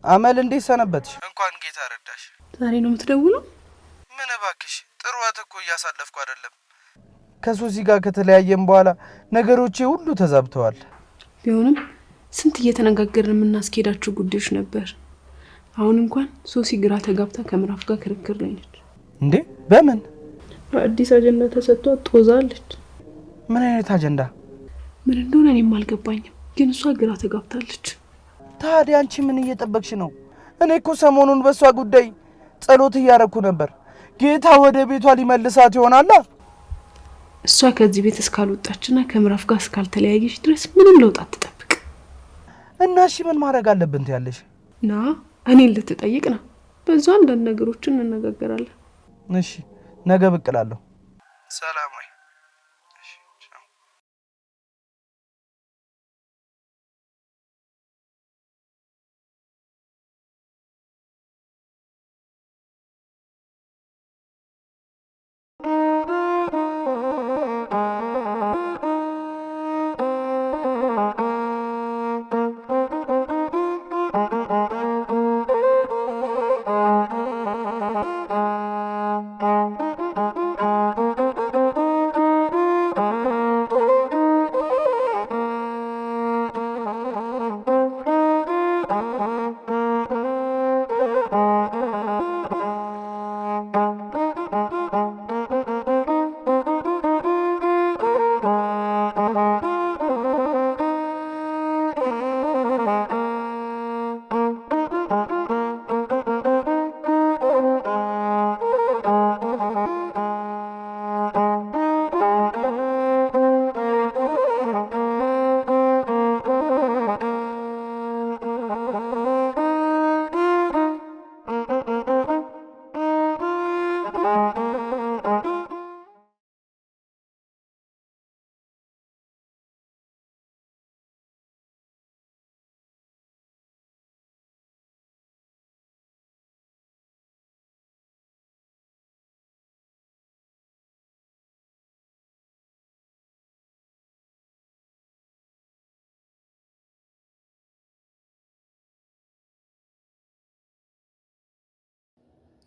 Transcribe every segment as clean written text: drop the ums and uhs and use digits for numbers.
አመል፣ እንዴት ሰነበትሽ? እንኳን ጌታ ረዳሽ። ዛሬ ነው የምትደውለው? ምን እባክሽ፣ ጥሩ ወቅት እኮ እያሳለፍኩ አይደለም። ከሶሲ ጋር ከተለያየም በኋላ ነገሮቼ ሁሉ ተዛብተዋል። ቢሆንም ስንት እየተነጋገርን የምናስኬዳቸው ጉዳዮች ነበር። አሁን እንኳን ሶሲ ግራ ተጋብታ ከምዕራፍ ጋር ክርክር ላይ ነች። እንዴ፣ በምን? አዲስ አጀንዳ ተሰጥቷት ጦዛለች። ምን አይነት አጀንዳ? ምን እንደሆነ እኔም አልገባኝም፣ ግን እሷ ግራ ተጋብታለች። ታዲያ አንቺ ምን እየጠበቅሽ ነው? እኔ እኮ ሰሞኑን በእሷ ጉዳይ ጸሎት እያረኩ ነበር። ጌታ ወደ ቤቷ ሊመልሳት ይሆናላ። እሷ ከዚህ ቤት እስካልወጣችና ከምዕራፍ ጋር እስካልተለያየች ድረስ ምንም ለውጥ አትጠብቅ። እና እሺ፣ ምን ማድረግ አለብን ትያለሽ? ና፣ እኔን ልትጠይቅ ነው። በዛ አንዳንድ ነገሮችን እንነጋገራለን። እሺ፣ ነገ ብቅ እላለሁ። ሰላም ወይ።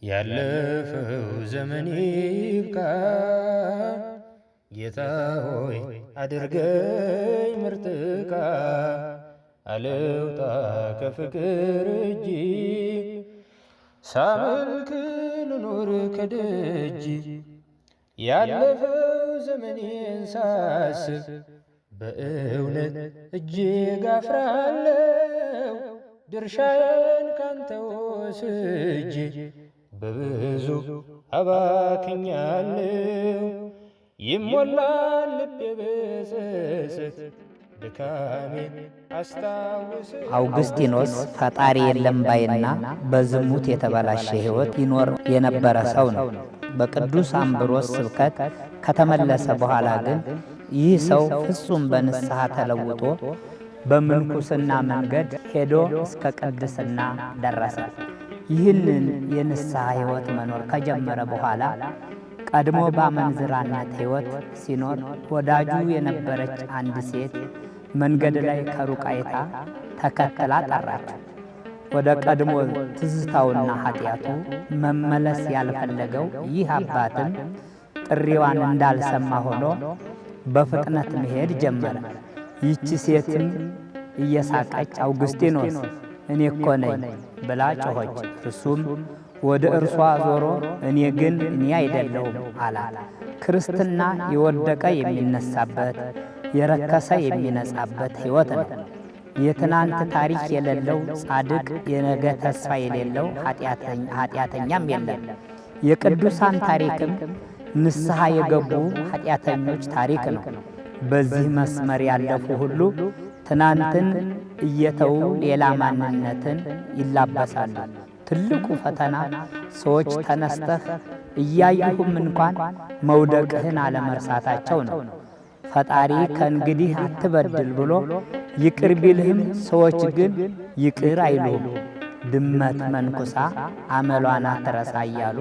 ያለፈው ዘመን ይብቃ፣ ጌታ ሆይ አድርገኝ ምርጥ ዕቃ። አልውጣ ከፍቅር እጅ፣ ሳመልክ ልኑር ከደጅ። ያለፈው ዘመኔን ሳስብ በእውነት እጅግ አፍራለሁ። ድርሻዬን ካንተ ወስጄ በብዙ አባክኛለሁ። ይሞላል ልቤ በጸጸት ድካሜን አስታውስ። አውግስቲኖስ ፈጣሪ የለም ባይና በዝሙት የተበላሸ ሕይወት ይኖር የነበረ ሰው ነው። በቅዱስ አምብሮስ ስብከት ከተመለሰ በኋላ ግን ይህ ሰው ፍጹም በንስሐ ተለውጦ በምንኩስና መንገድ ሄዶ እስከ ቅድስና ደረሰ። ይህንን የንስሐ ሕይወት መኖር ከጀመረ በኋላ ቀድሞ በአመንዝራነት ሕይወት ሲኖር ወዳጁ የነበረች አንድ ሴት መንገድ ላይ ከሩቅ አይታ ተከትላ ጠራችው። ወደ ቀድሞ ትዝታውና ኃጢአቱ መመለስ ያልፈለገው ይህ አባትም ጥሪዋን እንዳልሰማ ሆኖ በፍጥነት መሄድ ጀመረ። ይቺ ሴትም እየሳቀች "አውግስጢኖስ፣ እኔ እኮ ነኝ" ብላ ጮኸች። እርሱም ወደ እርሷ ዞሮ "እኔ ግን እኔ አይደለሁም" አላት። ክርስትና የወደቀ የሚነሳበት፣ የረከሰ የሚነጻበት ሕይወት ነው። የትናንት ታሪክ የሌለው ጻድቅ፣ የነገ ተስፋ የሌለው ኃጢአተኛም የለም። የቅዱሳን ታሪክም ንስሐ የገቡ ኃጢአተኞች ታሪክ ነው። በዚህ መስመር ያለፉ ሁሉ ትናንትን እየተዉ ሌላ ማንነትን ይላበሳሉ። ትልቁ ፈተና ሰዎች ተነስተህ እያዩህም እንኳን መውደቅህን አለመርሳታቸው ነው። ፈጣሪ ከእንግዲህ አትበድል ብሎ ይቅር ቢልህም ሰዎች ግን ይቅር አይሉህም። ድመት መንኩሳ አመሏን አትረሳ እያሉ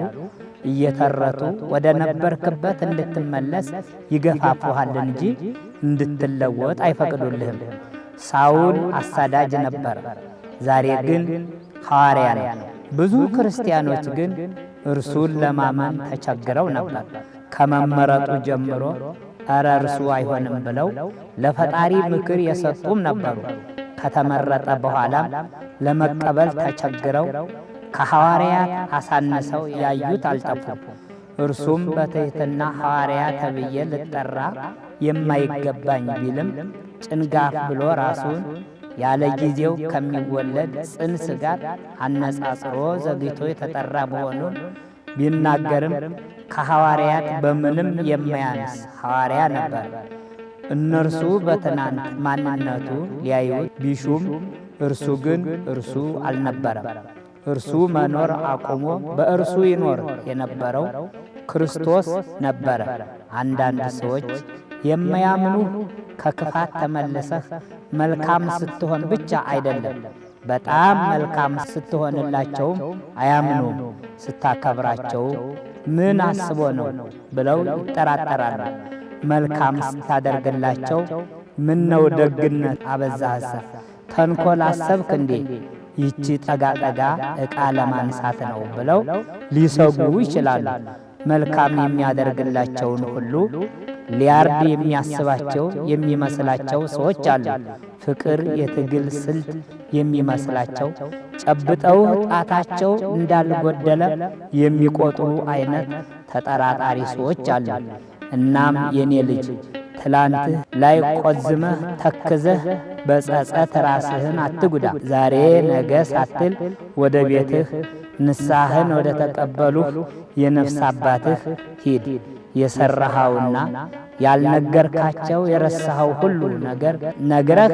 እየተረቱ ወደ ነበርክበት እንድትመለስ ይገፋፉሃል እንጂ እንድትለወጥ አይፈቅዱልህም። ሳውል አሳዳጅ ነበር። ዛሬ ግን ሐዋርያ ነው። ብዙ ክርስቲያኖች ግን እርሱን ለማመን ተቸግረው ነበር። ከመመረጡ ጀምሮ እረ እርሱ አይሆንም ብለው ለፈጣሪ ምክር የሰጡም ነበሩ። ከተመረጠ በኋላም ለመቀበል ተቸግረው ከሐዋርያት አሳንሰው ያዩት አልጠፉም። እርሱም በትሕትና ሐዋርያ ተብዬ ልጠራ የማይገባኝ ቢልም ጭንጋፍ ብሎ ራሱን ያለ ጊዜው ከሚወለድ ጽንስ ጋር አነጻጽሮ ዘግይቶ የተጠራ መሆኑን ቢናገርም ከሐዋርያት በምንም የማያንስ ሐዋርያ ነበር። እነርሱ በትናንት ማንነቱ ሊያዩት ቢሹም እርሱ ግን እርሱ አልነበረም። እርሱ መኖር አቁሞ በእርሱ ይኖር የነበረው ክርስቶስ ነበረ። አንዳንድ ሰዎች የማያምኑ ከክፋት ተመልሰህ መልካም ስትሆን ብቻ አይደለም፣ በጣም መልካም ስትሆንላቸውም አያምኑም። ስታከብራቸው ምን አስቦ ነው ብለው ይጠራጠራሉ። መልካም ስታደርግላቸው ምን ነው ደግነት አበዛህሰ፣ ተንኮል አሰብክ እንዴ? ይቺ ጠጋ ጠጋ ዕቃ ለማንሳት ነው ብለው ሊሰጉ ይችላሉ። መልካም የሚያደርግላቸውን ሁሉ ሊያርድ የሚያስባቸው የሚመስላቸው ሰዎች አሉ። ፍቅር የትግል ስልት የሚመስላቸው ጨብጠው ጣታቸው እንዳልጎደለ የሚቆጥሩ አይነት ተጠራጣሪ ሰዎች አሉ። እናም የኔ ልጅ ትላንትህ ላይ ቆዝመህ ተክዘህ በጸጸት ራስህን አትጉዳ። ዛሬ ነገ ሳትል ወደ ቤትህ ንስሐህን ወደ ተቀበሉህ የነፍስ አባትህ ሂድ። የሰራኸውና ያልነገርካቸው የረሳኸው ሁሉ ነገር ነግረህ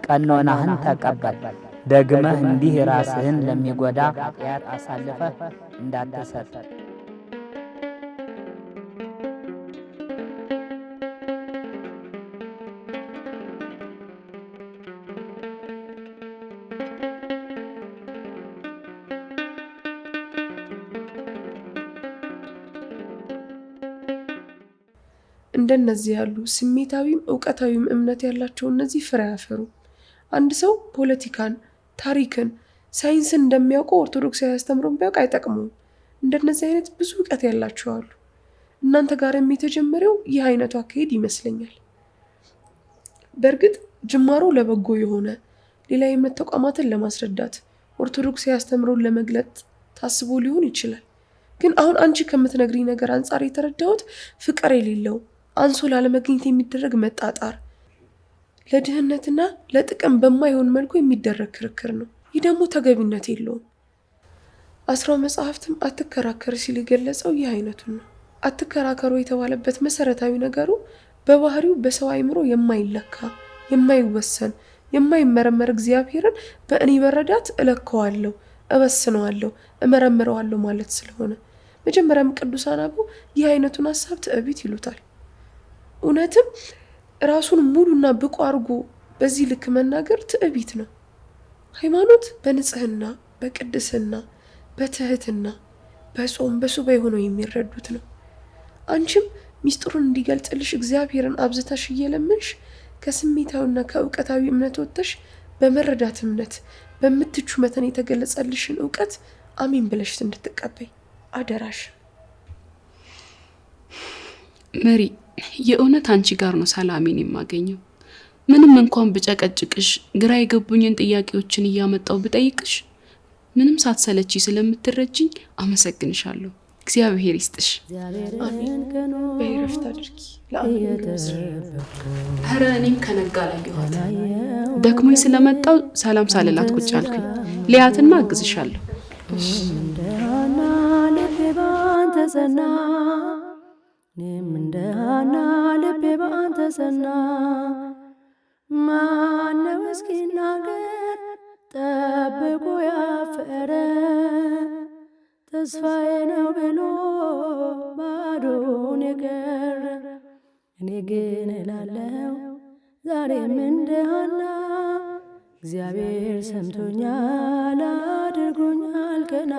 ቀኖናህን ተቀበል። ደግመህ እንዲህ ራስህን ለሚጎዳ ኃጢአት አሳልፈህ እንዳትሰጥ። እንደነዚህ ያሉ ስሜታዊም እውቀታዊም እምነት ያላቸው እነዚህ ፍሬ አያፈሩም። አንድ ሰው ፖለቲካን፣ ታሪክን፣ ሳይንስን እንደሚያውቀው ኦርቶዶክሳዊ አስተምሮን ቢያውቅ አይጠቅመውም። እንደነዚህ አይነት ብዙ እውቀት ያላቸው አሉ። እናንተ ጋርም የተጀመረው ይህ አይነቱ አካሄድ ይመስለኛል። በእርግጥ ጅማሮ ለበጎ የሆነ ሌላ የእምነት ተቋማትን ለማስረዳት ኦርቶዶክሳዊ አስተምሮን ለመግለጥ ታስቦ ሊሆን ይችላል። ግን አሁን አንቺ ከምትነግሪኝ ነገር አንጻር የተረዳሁት ፍቅር የሌለው አንሶ ላለመገኘት የሚደረግ መጣጣር፣ ለድህነትና ለጥቅም በማይሆን መልኩ የሚደረግ ክርክር ነው። ይህ ደግሞ ተገቢነት የለውም። አስራው መጽሐፍትም አትከራከር ሲል የገለጸው ይህ አይነቱን ነው። አትከራከሩ የተባለበት መሰረታዊ ነገሩ በባህሪው በሰው አእምሮ የማይለካ የማይወሰን የማይመረመር እግዚአብሔርን በእኔ መረዳት እለከዋለሁ፣ እበስነዋለሁ፣ እመረምረዋለሁ ማለት ስለሆነ መጀመሪያም ቅዱሳን አበው ይህ አይነቱን ሀሳብ ትዕቢት ይሉታል። እውነትም ራሱን ሙሉና ብቁ አድርጎ በዚህ ልክ መናገር ትዕቢት ነው። ሃይማኖት በንጽህና፣ በቅድስና፣ በትህትና፣ በጾም በሱባኤ ሆነው የሚረዱት ነው። አንቺም ሚስጥሩን እንዲገልጽልሽ እግዚአብሔርን አብዝተሽ እየለመንሽ ከስሜታዊና ከእውቀታዊ እምነት ወጥተሽ በመረዳት እምነት በምትቹ መተን የተገለጸልሽን እውቀት አሜን ብለሽ እንድትቀበይ አደራሽ። መሪ፣ የእውነት አንቺ ጋር ነው ሰላሜን የማገኘው። ምንም እንኳን ብጨቀጭቅሽ፣ ግራ የገቡኝን ጥያቄዎችን እያመጣው ብጠይቅሽ ምንም ሳትሰለቺ ስለምትረጅኝ አመሰግንሻለሁ። እግዚአብሔር ይስጥሽ። አሜን። በእረፍት አድርጊ። ለአሜን። ኧረ እኔም ከነጋ ላየኋት ደክሞኝ ስለመጣው ሰላም ሳልላት ቁጭ አልኩኝ። ሊያትና አግዝሻለሁ። እንደ ሐና ልቤ ባንተ ጸና፣ እኔም እንደ ሐና ልቤ ባንተ ጸና። ማነው እስኪናገር ጠብቆ ያፈረ ተስፋዬ ነው ብሎ ባዶን የቀረ? እኔ ግን እላለሁ ዛሬም እንደ ሐና እግዚአብሔር ሰምቶኛል አድርጎኛል ቀና።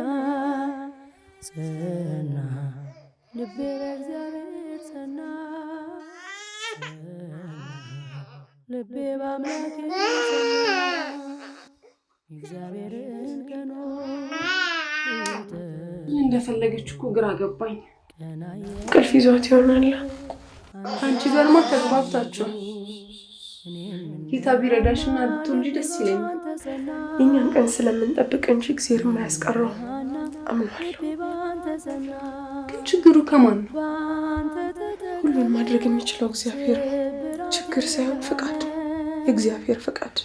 ጸና ልቤ በእግዚአብሔር ጸና፣ ልቤ በአምላኬ ጸና። እግዚአብሔርን ቀኖች እንደፈለገች እኮ ግራ ገባኝ። እንቅልፍ ይዟት ይሆናል። አንቺ ጋርማ ተግባብታችሁ ጌታ ቢረዳሽና ብትወልጂ ደስ ይለኛል። የእኛን ቀን ስለምንጠብቅ እንጂ እግዚአብሔር የማያስቀረው አምናለሁ። ግን ችግሩ ከማን ነው? ሁሉን ማድረግ የሚችለው እግዚአብሔር ነው። ችግር ሳይሆን ፍቃድ፣ የእግዚአብሔር ፍቃድ።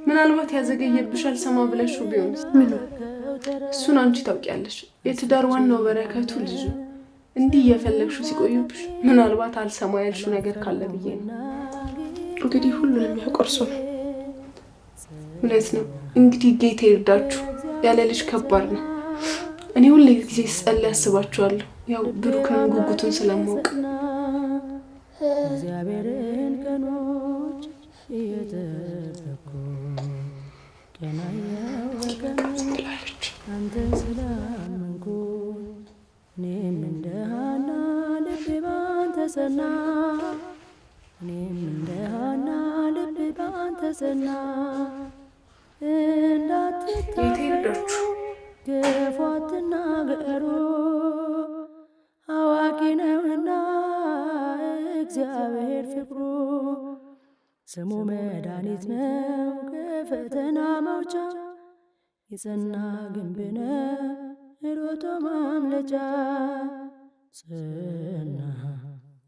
ምናልባት ያዘገየብሻል ሰማ ብለሽው ቢሆንስ? ምኑ? እሱን አንቺ ታውቂያለሽ። የትዳር ዋናው በረከቱ ልጅ ነው። እንዲህ እየፈለግሽው ሲቆዩብሽ ምናልባት አልሰማ ያልሽው ነገር ካለ ብዬ ነው። እንግዲህ ሁሉን የሚያውቅ እርሱ ነው። እውነት ነው። እንግዲህ ጌታ ይርዳችሁ። ያለ ልጅ ከባድ ነው። እኔ ሁሌ ጊዜ ስጸልይ አስባችኋለሁ። ያው ብሩክን ጉጉቱን ስለማውቅ እግዚአብሔርን ቀኖች እየጠበኩ ቀና ትላለች። አንተን ስላመንኩ እኔም እንደ ሐና ልቤ ባንተ ጸና። እኔም እንደ ሐና ልቤ ባንተ ጸና። ጌታ ይርዳችሁ። ክፉ አትናገሩ አዋቂ ነውና እግዚአብሔር ፍቅሩ ስሙ መድኃኒት ነው ከፈተና መውጫ የጸና ግንብ ነው ሮጦ ማምለጫ። ጸና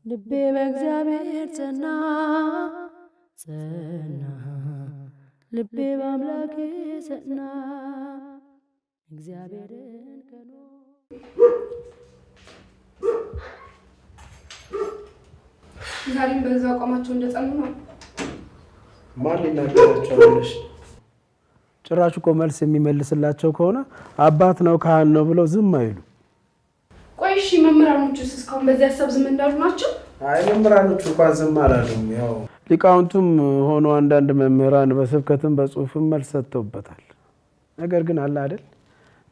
ልቤ በእግዚአብሔር ጸና፣ ጸና ልቤ በአምላኬ ጸና። እግዚአብሔርን ቀኖ ዛሬም በዛ አቋማቸው እንደጸኑ ነው። ማን ሊናገራቸው ብለሽ? ጭራሽ እኮ መልስ የሚመልስላቸው ከሆነ አባት ነው ካህን ነው ብለው ዝም አይሉ። ቆይ እሺ፣ መምህራኖቹስ እስካሁን በዚህ ሀሳብ ዝም እንዳሉ ናቸው? አይ መምህራኖቹ እንኳን ዝም አላሉም። ያው ሊቃውንቱም ሆኖ አንዳንድ መምህራን በስብከትም በጽሁፍም መልስ ሰጥተውበታል። ነገር ግን አለ አይደል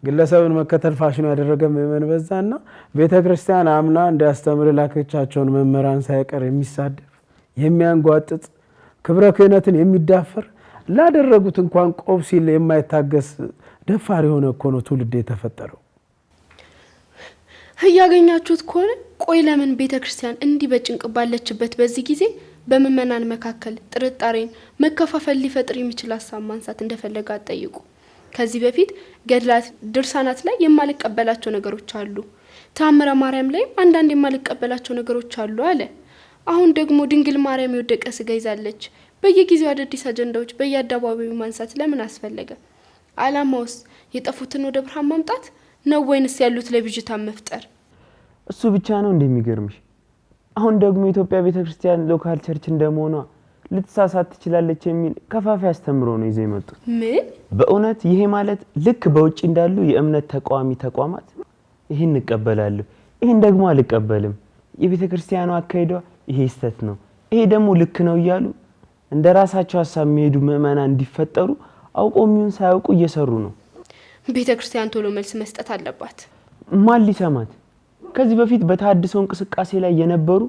ግለሰብን መከተል ፋሽኑ ያደረገ ምዕመን በዛና ቤተ ክርስቲያን አምና እንዲያስተምር የላከቻቸውን መምህራን ሳይቀር የሚሳደብ፣ የሚያንጓጥጥ፣ ክብረ ክህነትን የሚዳፈር፣ ላደረጉት እንኳን ቆብ ሲል የማይታገስ ደፋር የሆነ እኮ ነው ትውልድ የተፈጠረው። እያገኛችሁት ከሆነ ቆይ ለምን ቤተ ክርስቲያን እንዲህ በጭንቅ ባለችበት በዚህ ጊዜ በምዕመናን መካከል ጥርጣሬን፣ መከፋፈል ሊፈጥር የሚችል ሀሳብ ማንሳት እንደፈለገ አትጠይቁ። ከዚህ በፊት ገድላት፣ ድርሳናት ላይ የማልቀበላቸው ነገሮች አሉ፣ ተአምረ ማርያም ላይም አንዳንድ የማልቀበላቸው ነገሮች አሉ አለ። አሁን ደግሞ ድንግል ማርያም የወደቀ ስጋ ይዛለች። በየጊዜው አዳዲስ አጀንዳዎች በየአደባባዩ ማንሳት ለምን አስፈለገ? አላማውስ የጠፉትን ወደ ብርሃን ማምጣት ነው ወይንስ ያሉት ለብዥታ መፍጠር? እሱ ብቻ ነው እንደሚገርምሽ። አሁን ደግሞ የኢትዮጵያ ቤተክርስቲያን local church እንደመሆኗ ልትሳሳት ትችላለች የሚል ከፋፊ አስተምሮ ነው ይዘው የመጡት። ምን? በእውነት ይሄ ማለት ልክ በውጭ እንዳሉ የእምነት ተቃዋሚ ተቋማት ይህን እቀበላለሁ፣ ይህን ደግሞ አልቀበልም፣ የቤተ ክርስቲያኗ አካሄዷ ይሄ ስህተት ነው፣ ይሄ ደግሞ ልክ ነው እያሉ እንደ ራሳቸው ሀሳብ የሚሄዱ ምዕመናን እንዲፈጠሩ አውቀው የሚሆን ሳያውቁ እየሰሩ ነው። ቤተ ክርስቲያን ቶሎ መልስ መስጠት አለባት። ማን ሊሰማት? ከዚህ በፊት በተሃድሶ እንቅስቃሴ ላይ የነበሩ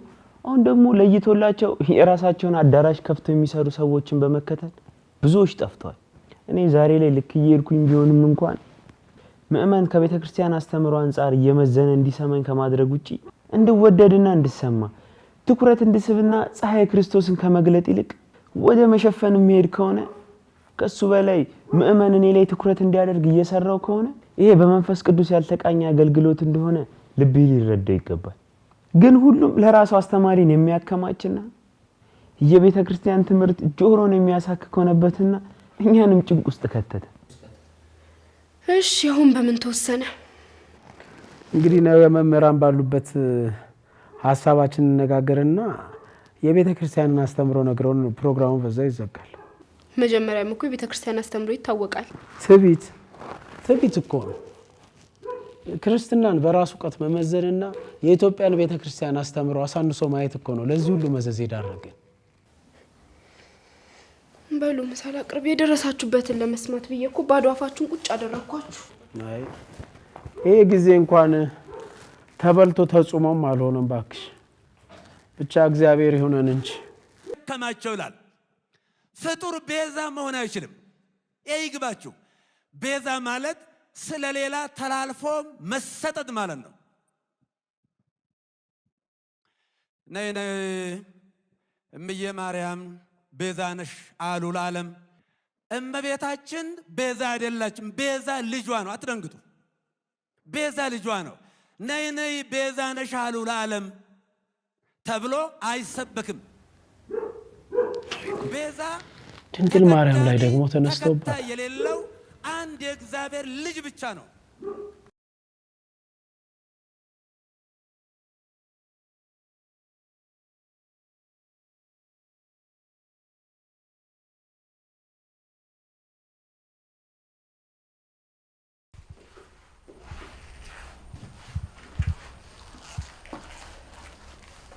አሁን ደግሞ ለይቶላቸው የራሳቸውን አዳራሽ ከፍተው የሚሰሩ ሰዎችን በመከተል ብዙዎች ጠፍተዋል። እኔ ዛሬ ላይ ልክ እየሄድኩኝ ቢሆንም እንኳን ምእመን ከቤተ ክርስቲያን አስተምሮ አንጻር እየመዘነ እንዲሰማኝ ከማድረግ ውጪ እንድወደድና እንድሰማ ትኩረት እንድስብና ፀሐይ ክርስቶስን ከመግለጥ ይልቅ ወደ መሸፈን የሚሄድ ከሆነ ከሱ በላይ ምእመን እኔ ላይ ትኩረት እንዲያደርግ እየሰራው ከሆነ ይሄ በመንፈስ ቅዱስ ያልተቃኘ አገልግሎት እንደሆነ ልቤ ሊረዳው ይገባል። ግን ሁሉም ለራሱ አስተማሪን የሚያከማችና የቤተ ክርስቲያን ትምህርት ጆሮን የሚያሳክክ ሆነበትና እኛንም ጭንቅ ውስጥ ከተተ። እሺ አሁን በምን ተወሰነ? እንግዲህ ነገ መምህራን ባሉበት ሀሳባችን እንነጋገርና የቤተ ክርስቲያንን አስተምሮ ነግረውን ፕሮግራሙ በዛ ይዘጋል። መጀመሪያም እኮ የቤተ ክርስቲያን አስተምሮ ይታወቃል። ትዕቢት ትዕቢት እኮ ነው። ክርስትናን በራሱ እውቀት መመዘንና የኢትዮጵያን ቤተ ክርስቲያን አስተምሮ አሳንሶ ማየት እኮ ነው ለዚህ ሁሉ መዘዝ የዳረገን። በሉ ምሳ ላቅርብ። የደረሳችሁበትን ለመስማት ብዬ እኮ ባዶ አፋችሁን ቁጭ አደረግኳችሁ። አይ ይሄ ጊዜ እንኳን ተበልቶ ተጹሞም አልሆነም። ባክሽ ብቻ እግዚአብሔር ይሁነን እንጂ ከማቸው ይላል። ፍጡር ቤዛ መሆን አይችልም። ይግባችሁ። ቤዛ ማለት ስለሌላ ተላልፎ መሰጠት ማለት ነው። ነይ ነይ እምዬ ማርያም ቤዛ ነሽ አሉ ለዓለም። እመቤታችን ቤዛ አይደላችም። ቤዛ ልጇ ነው። አትደንግጡ። ቤዛ ልጇ ነው። ነይ ነይ ቤዛ ነሽ አሉ ለዓለም ተብሎ አይሰበክም። ቤዛ ድንግል ማርያም ላይ ደግሞ ተነስተውባታል። የሌለው አንድ የእግዚአብሔር ልጅ ብቻ ነው።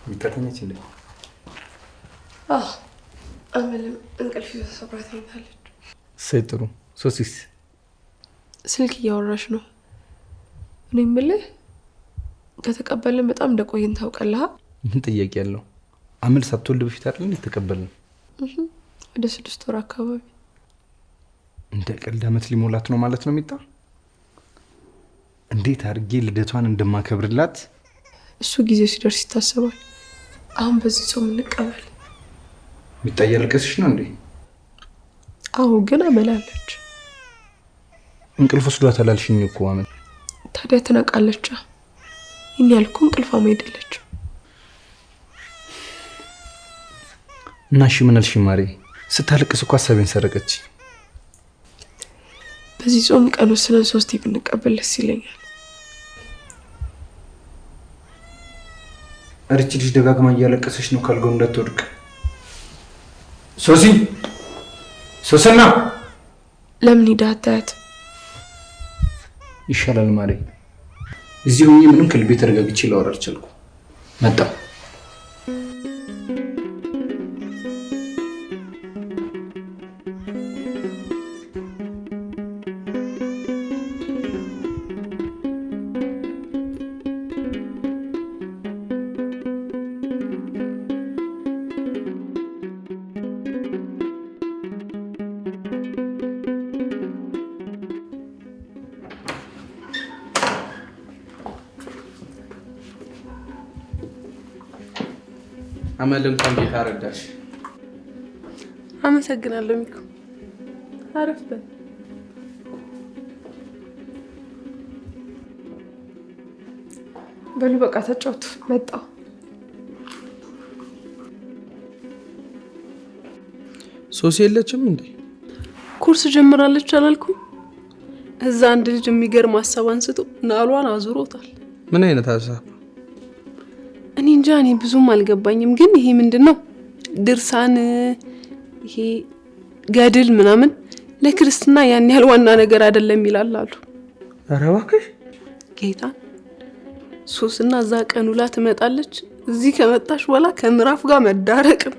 ሚታተኛች እንዴ? አዎ፣ አመልም እንቅልፍ ይዞ ሰብራ ተኝታለች። እሰይ ጥሩ። ሶሲስ ስልክ እያወራሽ ነው። እኔ የምልህ ከተቀበልን በጣም እንደቆየን ታውቃለህ? ምን ጥያቄ ያለው? አመል ሳትወልድ በፊት አይደል የተቀበልነው? ወደ 6 ወር አካባቢ። እንደ ቀልድ ዓመት ሊሞላት ነው ማለት ነው። ሚጣ፣ እንዴት አድርጌ ልደቷን እንደማከብርላት። እሱ ጊዜው ሲደርስ ይታሰባል። አሁን በዚህ ጾም እንቀበል። ሚጣ፣ እያለቀስሽ ነው እንዴ? አዎ፣ ግን አመላለች። እንቅልፍ ወስዷታል አልሽኝ እኮ አመል። ታዲያ ትነቃለች። ይህን ያልኩ እንቅልፋም አይደለችም። እና እሺ ምን አልሽኝ ማሬ? ስታለቅስ እኮ ሀሳቤን ሰረቀች። በዚህ ጾም ቀን ወስነን ሶስቴ ብንቀበል ደስ ይለኛል። እርች ልጅ ደጋግማ እያለቀሰች ነው፣ ካልጋው እንዳትወድቅ። ሶሲ፣ ሶስና። ለምን ሂደህ አታያትም? ይሻላል ማሬ። እዚህ ሆኜ ምንም ከልቤ ተረጋግቼ ላወራ አልቻልኩም። መጣሁ። አመል፣ እንኳን ጌታ ረዳሽ። አመሰግናለሁ ሚኩ። አረፍ በል። በሉ በቃ ተጫወቱ። መጣሁ። ሶሲ የለችም እንዴ? ኮርስ ጀምራለች አላልኩም? እዛ አንድ ልጅ የሚገርም ሀሳብ አንስቶ ናሏን አዙሮታል። ምን አይነት ሀሳብ? እኔ እንጃ፣ እኔ ብዙም አልገባኝም። ግን ይሄ ምንድን ነው ድርሳን፣ ይሄ ገድል ምናምን ለክርስትና ያን ያህል ዋና ነገር አይደለም ይላል አሉ። ኧረ እባክሽ። ጌታ፣ ሶስና እዛ ቀን ውላ ትመጣለች። እዚህ ከመጣሽ በኋላ ከምዕራፍ ጋር መዳረቅ ነው።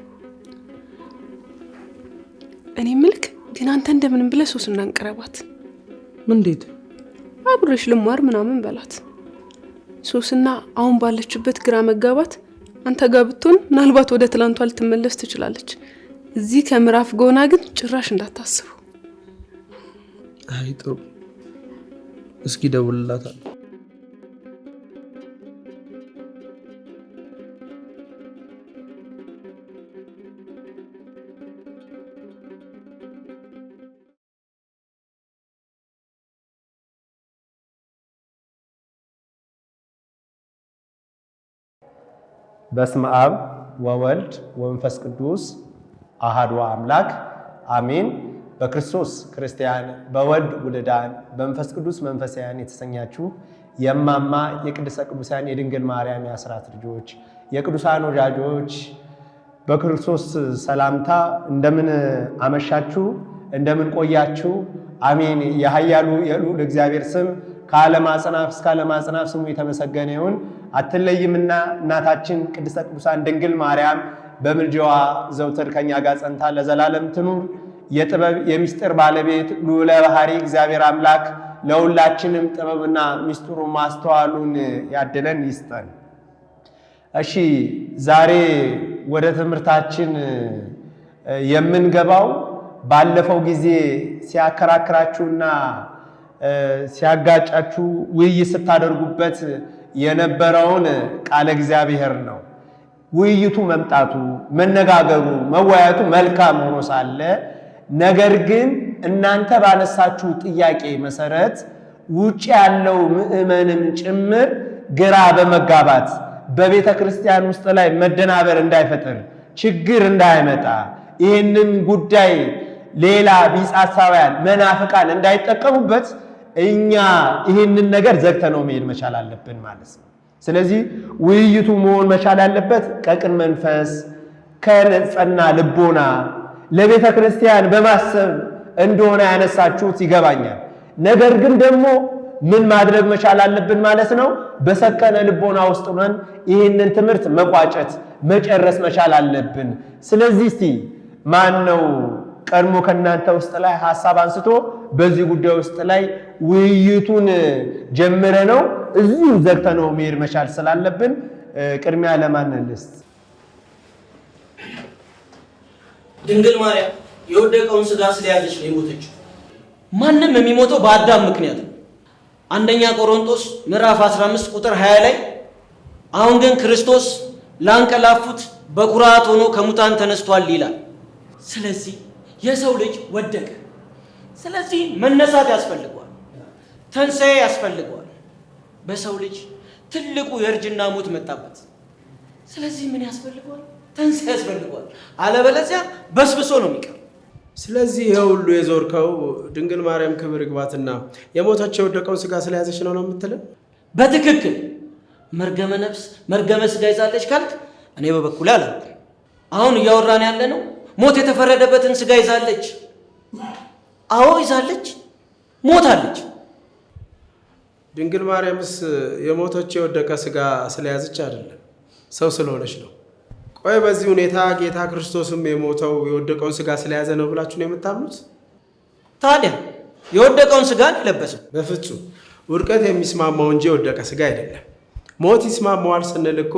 እኔ ምልክ ግን አንተ እንደምንም ብለህ ሶስናን ቅረባት። እንዴት? አብረሽ ልማር ምናምን በላት። ሶስና አሁን ባለችበት ግራ መጋባት አንተ ጋር ብትሆን ምናልባት ወደ ትላንቷ ልትመለስ ትችላለች። እዚህ ከምዕራፍ ጎና ግን ጭራሽ እንዳታስቡ። አይ ጥሩ፣ እስኪ ደውልላታለሁ። በስመ አብ ወወልድ ወመንፈስ ቅዱስ አሐዱ አምላክ አሜን። በክርስቶስ ክርስቲያን በወልድ ውልዳን በመንፈስ ቅዱስ መንፈሳውያን የተሰኛችሁ የማማ የቅድስተ ቅዱሳን የድንግል ማርያም የአስራት ልጆች፣ የቅዱሳን ወዳጆች፣ በክርስቶስ ሰላምታ እንደምን አመሻችሁ? እንደምን ቆያችሁ? አሜን። የኃያሉ የልዑል እግዚአብሔር ስም ከዓለም አጽናፍ እስከ ዓለም አጽናፍ ስሙ የተመሰገነ ይሁን። አትለይምና እናታችን ቅድስተ ቅዱሳን ድንግል ማርያም በምልጃዋ ዘውትር ከኛ ጋር ጸንታ ለዘላለም ትኑር። የጥበብ የሚስጥር ባለቤት ልዑለ ባሕሪ እግዚአብሔር አምላክ ለሁላችንም ጥበብና ሚስጥሩን ማስተዋሉን ያድለን ይስጠን። እሺ፣ ዛሬ ወደ ትምህርታችን የምንገባው ባለፈው ጊዜ ሲያከራክራችሁና ሲያጋጫችሁ ውይይት ስታደርጉበት የነበረውን ቃለ እግዚአብሔር ነው። ውይይቱ መምጣቱ መነጋገሩ፣ መወያየቱ መልካም ሆኖ ሳለ ነገር ግን እናንተ ባነሳችሁ ጥያቄ መሰረት ውጭ ያለው ምዕመንም ጭምር ግራ በመጋባት በቤተ ክርስቲያን ውስጥ ላይ መደናበር እንዳይፈጥር ችግር እንዳይመጣ ይህንን ጉዳይ ሌላ ቢጽ ሐሳውያን መናፍቃን እንዳይጠቀሙበት እኛ ይህንን ነገር ዘግተነው መሄድ መቻል አለብን ማለት ነው። ስለዚህ ውይይቱ መሆን መቻል ያለበት ከቅን መንፈስ ከነጸና ልቦና ለቤተ ክርስቲያን በማሰብ እንደሆነ ያነሳችሁት ይገባኛል። ነገር ግን ደግሞ ምን ማድረግ መቻል አለብን ማለት ነው? በሰከነ ልቦና ውስጥ ሆነን ይህንን ትምህርት መቋጨት መጨረስ መቻል አለብን። ስለዚህ እስቲ ማን ነው ቀድሞ ከእናንተ ውስጥ ላይ ሀሳብ አንስቶ በዚህ ጉዳይ ውስጥ ላይ ውይይቱን ጀምረ ነው እዚሁ ዘግተ ነው መሄድ መቻል ስላለብን ቅድሚያ ለማን ልስጥ? ድንግል ማርያም የወደቀውን ስጋ ስለያዘች ነው የሞተችው። ማንም የሚሞተው በአዳም ምክንያት ነው። አንደኛ ቆሮንቶስ ምዕራፍ 15 ቁጥር 20 ላይ አሁን ግን ክርስቶስ ላንቀላፉት በኩራት ሆኖ ከሙታን ተነስቷል ይላል። ስለዚህ የሰው ልጅ ወደቀ። ስለዚህ መነሳት ያስፈልገዋል፣ ትንሣኤ ያስፈልገዋል። በሰው ልጅ ትልቁ የእርጅና ሞት መጣበት። ስለዚህ ምን ያስፈልገዋል? ትንሣኤ ያስፈልገዋል። አለበለዚያ በስብሶ ነው የሚቀር። ስለዚህ ይሄ ሁሉ የዞርከው ድንግል ማርያም ክብር ይግባትና የሞተችው የወደቀውን ስጋ ስለያዘች ነው ነው የምትለን? በትክክል መርገመ ነፍስ መርገመ ስጋ ይዛለች ካልክ እኔ በበኩሌ አላልኩም። አሁን እያወራን ያለ ነው ሞት የተፈረደበትን ስጋ ይዛለች። አዎ ይዛለች፣ ሞታለች። ድንግል ማርያምስ የሞተችው የወደቀ ስጋ ስለያዘች አይደለም፣ ሰው ስለሆነች ነው። ቆይ በዚህ ሁኔታ ጌታ ክርስቶስም የሞተው የወደቀውን ስጋ ስለያዘ ነው ብላችሁ ነው የምታምኑት? ታዲያ የወደቀውን ስጋ ነው የለበሰው። በፍጹም ውድቀት የሚስማማው እንጂ የወደቀ ስጋ አይደለም። ሞት ይስማማዋል ስንል እኮ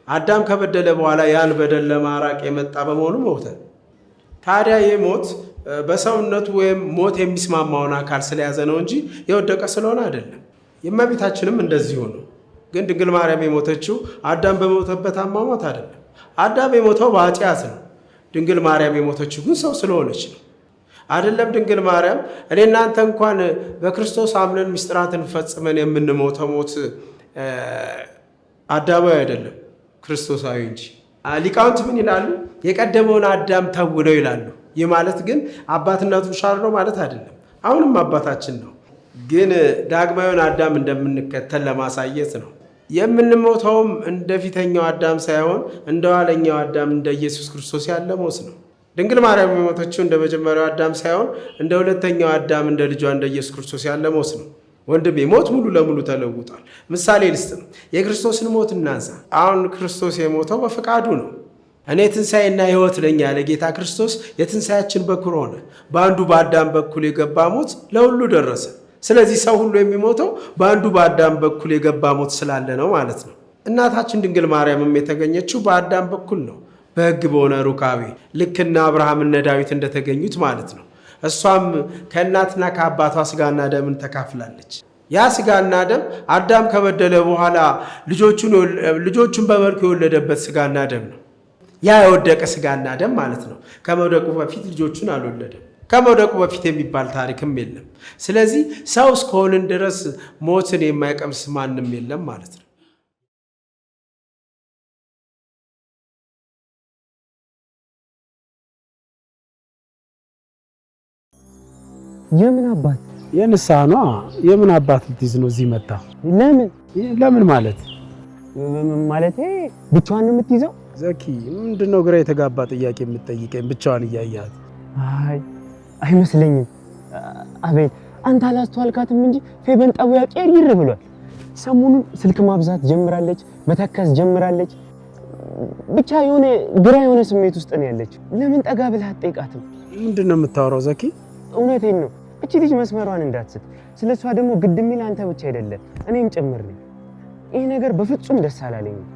አዳም ከበደለ በኋላ ያን በደል ለማራቅ የመጣ በመሆኑ ሞተ። ታዲያ ይህ ሞት በሰውነቱ ወይም ሞት የሚስማማውን አካል ስለያዘ ነው እንጂ የወደቀ ስለሆነ አይደለም። የእመቤታችንም እንደዚሁ ነው። ግን ድንግል ማርያም የሞተችው አዳም በሞተበት አሟሟት አይደለም። አዳም የሞተው በኃጢአት ነው። ድንግል ማርያም የሞተችው ግን ሰው ስለሆነች ነው። አይደለም ድንግል ማርያም፣ እኔ እናንተ እንኳን በክርስቶስ አምነን ምስጢራትን ፈጽመን የምንሞተው ሞት አዳማዊ አይደለም፣ ክርስቶሳዊ እንጂ። ሊቃውንት ምን ይላሉ? የቀደመውን አዳም ተውነው ይላሉ። ይህ ማለት ግን አባትነቱ ሻር ነው ማለት አይደለም። አሁንም አባታችን ነው፣ ግን ዳግማዊውን አዳም እንደምንከተል ለማሳየት ነው። የምንሞተውም እንደ ፊተኛው አዳም ሳይሆን እንደ ኋለኛው አዳም እንደ ኢየሱስ ክርስቶስ ያለ ሞት ነው። ድንግል ማርያም የሞተችው እንደ መጀመሪያው አዳም ሳይሆን እንደ ሁለተኛው አዳም እንደ ልጇ እንደ ኢየሱስ ክርስቶስ ያለ ሞት ነው። ወንድሜ ሞት ሙሉ ለሙሉ ተለውጧል። ምሳሌ ልስጥ ነው። የክርስቶስን ሞት እናንሳ። አሁን ክርስቶስ የሞተው በፈቃዱ ነው። እኔ ትንሣኤና ሕይወት ነኝ ያለ ጌታ ክርስቶስ የትንሣኤያችን በኩር ሆነ። በአንዱ በአዳም በኩል የገባ ሞት ለሁሉ ደረሰ። ስለዚህ ሰው ሁሉ የሚሞተው በአንዱ በአዳም በኩል የገባ ሞት ስላለ ነው ማለት ነው። እናታችን ድንግል ማርያምም የተገኘችው በአዳም በኩል ነው፣ በሕግ በሆነ ሩካቤ ልክ እነ አብርሃም እነ ዳዊት እንደተገኙት ማለት ነው። እሷም ከእናትና ከአባቷ ስጋና ደምን ተካፍላለች። ያ ስጋና ደም አዳም ከበደለ በኋላ ልጆቹን በመልኩ የወለደበት ስጋና ደም ነው። ያ የወደቀ ስጋና ደም ማለት ነው። ከመውደቁ በፊት ልጆቹን አልወለደም። ከመውደቁ በፊት የሚባል ታሪክም የለም። ስለዚህ ሰው እስከሆንን ድረስ ሞትን የማይቀምስ ማንም የለም ማለት ነው። የምን አባት? የንስሐ ነዋ። የምን አባት ልትይዝ ነው እዚህ መጣ? ለምን ለምን ማለት ማለቴ ብቻዋን ነው የምትይዘው? ዘኪ ምንድነው ግራ የተጋባ ጥያቄ የምትጠይቀኝ? ብቻዋን እያያት። አይ አይመስለኝም። አቤል አንተ አላስተዋልካትም እንጂ ፌበን ጠቡያ ቄሪር ብሏል። ሰሞኑን ስልክ ማብዛት ጀምራለች፣ መተከስ ጀምራለች። ብቻ የሆነ ግራ የሆነ ስሜት ውስጥ ነው ያለች። ለምን ጠጋ ብለህ አትጠይቃትም? ምንድን ነው የምታወራው ዘኪ? እውነቴን ነው። እቺ ልጅ መስመሯን እንዳትስት። ስለ እሷ ደግሞ ግድ የሚል አንተ ብቻ አይደለም እኔም ጭምር ነኝ። ይህ ነገር በፍጹም ደስ አላለኝም።